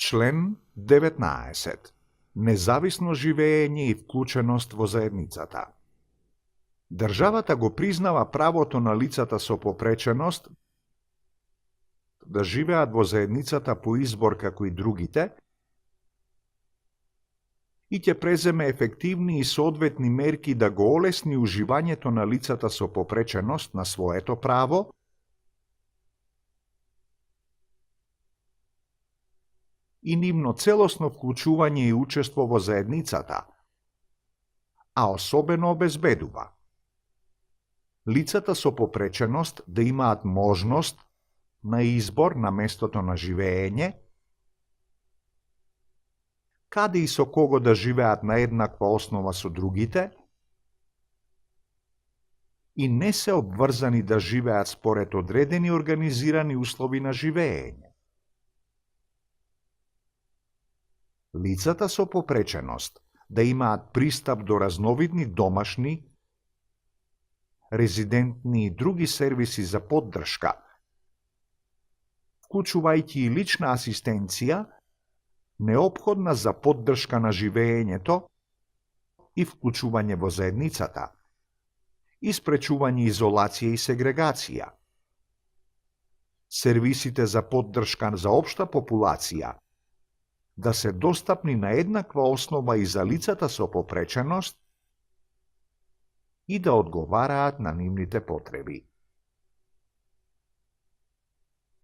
Член 19. Независно живење и вклученост во заедницата. Државата го признава правото на лицата со попреченост да живеат во заедницата по избор како и другите и ќе преземе ефективни и соодветни мерки да го олесни уживањето на лицата со попреченост на своето право и нивно целосно вклучување и учество во заедницата, а особено обезбедува лицата со попреченост да имаат можност на избор на местото на живење, каде и со кого да живеат на еднаква основа со другите и не се обврзани да живеат според одредени организирани услови на живење. Лицата со попреченост да имаат пристап до разновидни домашни, резидентни и други сервиси за поддршка, вклучувајќи и лична асистенција, неопходна за поддршка на живеењето и вклучување во заедницата, и спречување изолација и сегрегација. Сервисите за поддршка за општа популација да се достапни на еднаква основа и за лицата со попреченост и да одговараат на нивните потреби.